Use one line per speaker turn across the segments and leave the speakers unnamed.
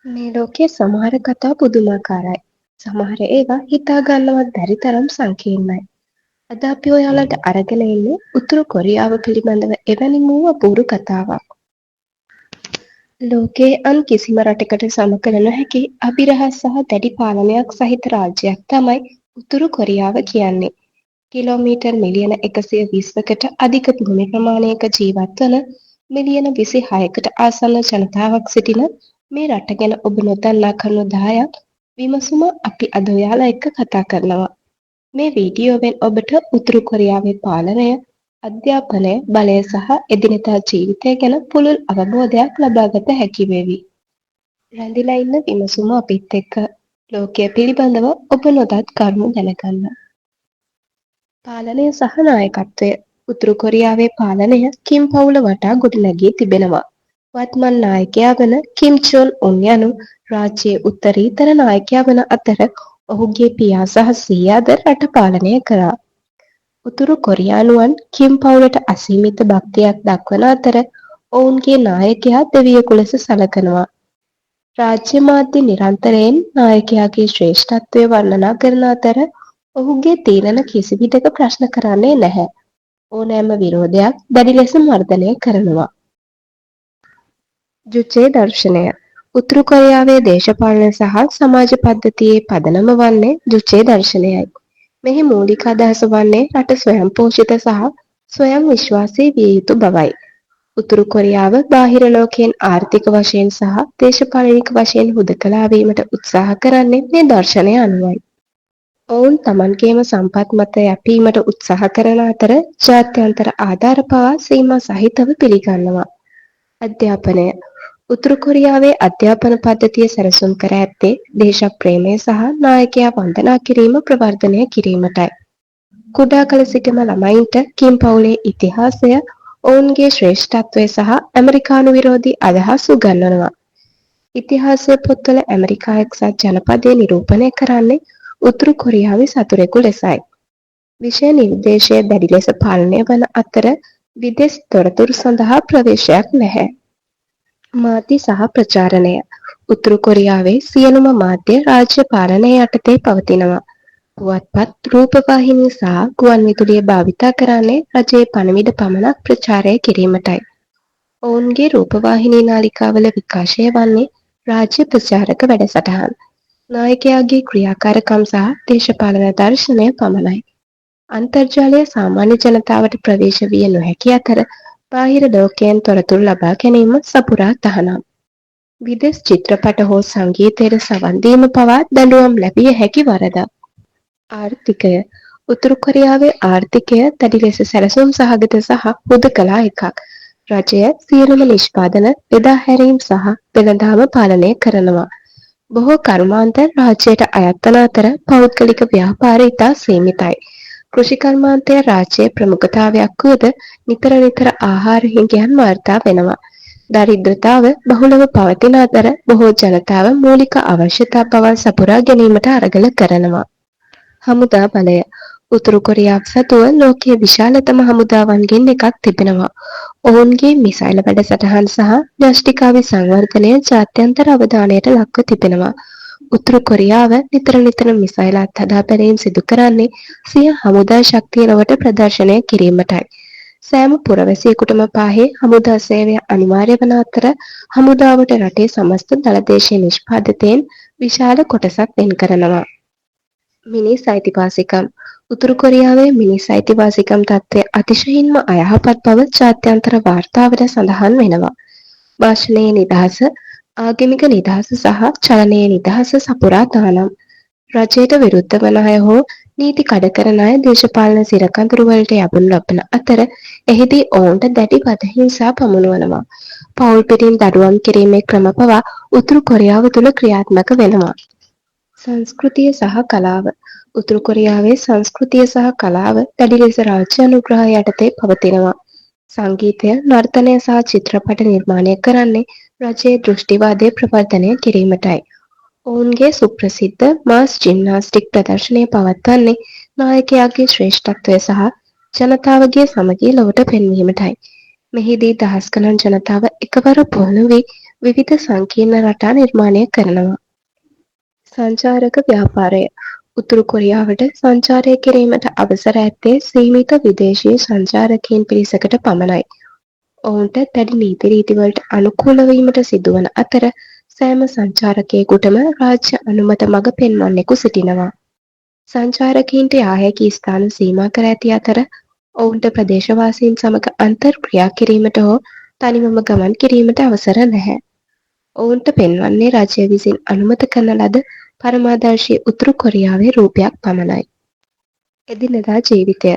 මේ ලෝකයේ සමහර කතා පුදුමාකාරයි. සමහර ඒවා හිතා ගන්නවත් බැරි තරම් සංකීර්ණයි. අද අපි ඔයාලට අරගෙන එන්නේ උතුරු කොරියාව පිළිබඳව එවැනි වූ අපූරු කතාවක්. ලෝකයේ අන් කිසිම රටකට සම කළ නොහැකි අභිරහස් සහ දැඩි පාලනයක් සහිත රාජ්‍යයක් තමයි උතුරු කොරියාව කියන්නේ. කිලෝමීටර් මිලියන 120කට අධික භූමි ප්‍රමාණයක ජීවත් වන මිලියන 26කට ආසන්න ජනතාවක් සිටින මේ රට ගැන ඔබ නොදන්නා කරුණු 10ක් විමසුම අපි අද ඔයාලා එක්ක කතා කරනවා. මේ වීඩියෝවෙන් ඔබට උතුරු කොරියාවේ පාලනය, අධ්‍යාපනය, බලය සහ එදිනෙදා ජීවිතය ගැන පුළුල් අවබෝධයක් ලබාගත හැකි වේවි. රැඳිලා ඉන්න විමසුම අපිත් එක්ක ලෝකය පිළිබඳව ඔබ නොදත් කරුණු දැනගන්න. පාලනය සහ නායකත්වය. උතුරු කොරියාවේ පාලනය කිම් පවුල වටා ගොඩනැගී තිබෙනවා. වත්මන් නායකයා වන කිම් ජොන් උන් යනු රාජ්‍යයේ උත්තරීතර නායකයා වන අතර, ඔහුගේ පියා සහ සීයාද රට පාලනය කළා. උතුරු කොරියානුවන් කිම් පවුලට අසීමිත භක්තියක් දක්වන අතර, ඔවුන්ගේ නායකයා දෙවියෙකු ලෙස සලකනවා. රාජ්‍ය මාධ්‍ය නිරන්තරයෙන් නායකයාගේ ශ්‍රේෂ්ඨත්වය වර්ණනා කරන අතර, ඔහුගේ තීරණ කිසිවිටක ප්‍රශ්න කරන්නේ නැහැ. ඕනෑම විරෝධයක් දැඩි ලෙස මර්ධනය කරනවා. ජුචේ දර්ශනය. උතුරු කොරියාවේ දේශපාලන සහ සමාජ පද්ධතියේ පදනම වන්නේ ජුචේ දර්ශනයයි. මෙහි මූලික අදහස වන්නේ රට ස්වයං පෝෂිත සහ ස්වයං විශ්වාසී විය යුතු බවයි. උතුරු කොරියාව බාහිර ලෝකයෙන් ආර්ථික වශයෙන් සහ දේශපාලනික වශයෙන් හුදකලා වීමට උත්සාහ කරන්නේ මේ දර්ශනය අනුවයි. ඔවුන් තමන්ගේම සම්පත් මත යැපීමට උත්සාහ කරන අතර, ජාත්‍යන්තර ආධාර පවා සීමා සහිතව පිළිගන්නවා. අධ්‍යාපනය. උතුරු කොරියාවේ අධ්‍යාපන පද්ධතිය සැලසුම් කර ඇත්තේ දේශප්‍රේමය සහ නායකයා වන්දනා කිරීම ප්‍රවර්ධනය කිරීමටයි. කුඩා කල සිටම ළමයින්ට කිම් පවුලේ ඉතිහාසය, ඔවුන්ගේ ශ්‍රේෂ්ඨත්වය සහ ඇමරිකානු විරෝධී අදහස් උගන්වනවා. ඉතිහාසය පොත්වල ඇමරිකා එක්සත් ජනපදය නිරූපණය කරන්නේ උතුරු කොරියාවේ සතුරෙකු ලෙසයි. විෂය නිර්දේශය දැඩි ලෙස පාලනය වන අතර, විදෙස් තොරතුරු සඳහා ප්‍රවේශයක් නැහැ. මාධ්‍ය සහ ප්‍රචාරණය. උතුරු කොරියාවේ සියලුම මාධ්‍ය රාජ්‍ය පාලනය යටතේ පවතිනවා. පුවත්පත්, රූපවාහිනී සහ ගුවන් විදුලිය භාවිතා කරන්නේ රජයේ පණිවිඩ පමණක් ප්‍රචාරය කිරීමටයි. ඔවුන්ගේ රූපවාහිනී නාලිකාවල විකාශය වන්නේ රාජ්‍ය ප්‍රචාරක වැඩසටහන්, නායකයාගේ ක්‍රියාකාරකම් සහ දේශපාලන දර්ශනය පමණයි. අන්තර්ජාලය සාමාන්‍ය ජනතාවට ප්‍රවේශ විය නොහැකි අතර, බාහිර ලෝකයෙන් තොරතුරු ලබා ගැනීම සපුරා තහනම්. විදෙස් චිත්‍රපට හෝ සංගීතයට සවන් දීම පවා දඬුවම් ලැබිය හැකි වරදක්. ආර්ථිකය. උතුරු කොරියාවේ ආර්ථිකය දැඩි ලෙස සැලසුම් සහගත සහ හුදකලා එකක්. රජය සියලුම නිෂ්පාදන, බෙදා හැරීම් සහ වෙළඳාම පාලනය කරනවා. බොහෝ කර්මාන්ත රාජ්‍යයට අයත් වන අතර, පෞද්ගලික ව්‍යාපාර ඉතා සීමිතයි. කෘෂිකර්මාන්තය රාජ්‍යයේ ප්‍රමුඛතාවයක් වුවද, නිතර නිතර ආහාර හිඟයන් වාර්තා වෙනවා. දරිද්‍රතාව බහුලව පවතින අතර, බොහෝ ජනතාව මූලික අවශ්‍යතා පවා සපුරා ගැනීමට අරගල කරනවා. හමුදා බලය. උතුරු කොරියාව සතුව ලෝකයේ විශාලතම හමුදාවන්ගෙන් එකක් තිබෙනවා. ඔවුන්ගේ මිසයිල් වැඩසටහන් සහ න්‍යෂ්ටිකාවි සංවර්ධනය ජාත්‍යන්තර අවධානයට ලක්ව තිබෙනවා. උතුරු කොරියාව නිතර නිතර මිසයිල් අත්හදා බැලීම් සිදු කරන්නේ සිය හමුදා ශක්තිය ලොවට ප්‍රදර්ශනය කිරීමටයි. සෑම පුරවැසියෙකුටම පාහේ හමුදා සේවය අනිවාර්ය වන අතර, හමුදාවට රටේ සමස්ත දළ දේශීය නිෂ්පාදිතයෙන් විශාල කොටසක් වෙන් කරනවා. මිනිස් අයිතිවාසිකම්. උතුරු කොරියාවේ මිනිස් අයිතිවාසිකම් තත්ත්වය අතිශයින්ම අයහපත් බව ජාත්‍යන්තර වාර්තාවල සඳහන් වෙනවා. භාෂණයේ නිදහස, ආගමික නිදහස සහ චලනයේ නිදහස සපුරා තහනම්. රජයට විරුද්ධ වන අය හෝ නීති කඩ කරන අය දේශපාලන සිරකඳුරු වලට යවනු ලබන අතර, එහිදී ඔවුන්ට දැඩි වධ හිංසා පමුණුවනවා. පවුල් පිටින් දඩුවම් කිරීමේ ක්‍රම පවා උතුරු කොරියාව තුළ ක්‍රියාත්මක වෙනවා. සංස්කෘතිය සහ කලාව. උතුරු කොරියාවේ සංස්කෘතිය සහ කලාව දැඩි ලෙස රාජ්‍ය අනුග්‍රහය යටතේ පවතිනවා. සංගීතය, නර්තනය සහ චිත්‍රපට නිර්මාණය කරන්නේ රජයේ දෘෂ්ටිවාදය ප්‍රවර්ධනය කිරීමටයි. ඔවුන්ගේ සුප්‍රසිද්ධ මාස් ජිම්නාස්ටික් ප්‍රදර්ශනය පවත්වන්නේ නායකයාගේ ශ්‍රේෂ්ඨත්වය සහ ජනතාවගේ සමගිය ලොවට පෙන්වීමටයි. මෙහිදී දහස් ගණන් ජනතාව එකවර පුහුණු වී විවිධ සංකීර්ණ රටා නිර්මාණය කරනවා. සංචාරක ව්‍යාපාරය. උතුරු කොරියාවට සංචාරය කිරීමට අවසර ඇත්තේ සීමිත විදේශීය සංචාරකයින් පිරිසකට පමණයි. ඔවුන්ට දැඩි නීති රීතිවලට අනුකූල වීමට සිදුවන අතර, සෑම සංචාරකයෙකුටම රාජ්‍ය අනුමත මඟ පෙන්වන්නෙකු සිටිනවා. සංචාරකයින්ට යා හැකි ස්ථාන සීමා කර ඇති අතර, ඔවුන්ට ප්‍රදේශවාසීන් සමග අන්තර් ක්‍රියා කිරීමට හෝ තනිවම ගමන් කිරීමට අවසර නැහැ. ඔවුන්ට පෙන්වන්නේ රජය විසින් අනුමත කරන ලද පරමාදර්ශී උතුරු කොරියාවේ රූපයක් පමණයි. එදිනෙදා ජීවිතය.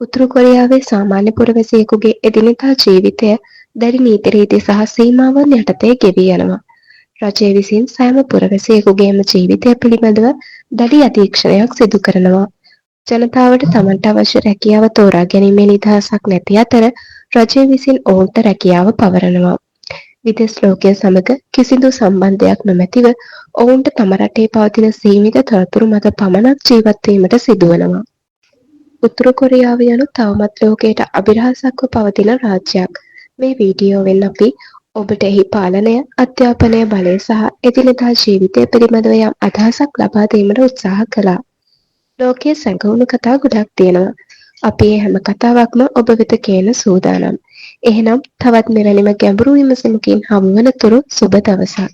උතුරු කොරියාවේ සාමාන්‍ය පුරවැසියෙකුගේ එදිනෙදා ජීවිතය දැඩි නීති රීති සහ සීමාවන් යටතේ ගෙවී යනවා. රජය විසින් සෑම පුරවැසියෙකුගේම ජීවිතය පිළිබඳව දැඩි අධීක්ෂණයක් සිදු කරනවා. ජනතාවට තමන්ට අවශ්‍ය රැකියාව තෝරා ගැනීමේ නිදහසක් නැති අතර, රජය විසින් ඔවුන්ට රැකියාව පවරනවා. විදෙස් ලෝකය සමග කිසිදු සම්බන්ධයක් නොමැතිව ඔවුන්ට තම රටේ පවතින සීමිත තොරතුරු මත පමණක් ජීවත් වීමට සිදුවනවා. උතුරු කොරියාව යනු තවමත් ලෝකයට අභිරහසක්ව පවතින රාජ්‍යයක්. මේ වීඩියෝවෙන් අපි ඔබට එහි පාලනය, අධ්‍යාපනය, බලය සහ එදිනෙදා ජීවිතය පිළිබඳව යම් අදහසක් ලබා දීමට උත්සාහ කළා. ලෝකයේ සැඟවුණු කතා ගොඩක් තියෙනවා. අපි ඒ හැම කතාවක්ම ඔබ වෙත ගේන්න සූදානම්. එහෙනම් තවත් මෙවැනිම ගැඹුරු විමසුමකින් හමු වන තුරු සුබ දවසක්.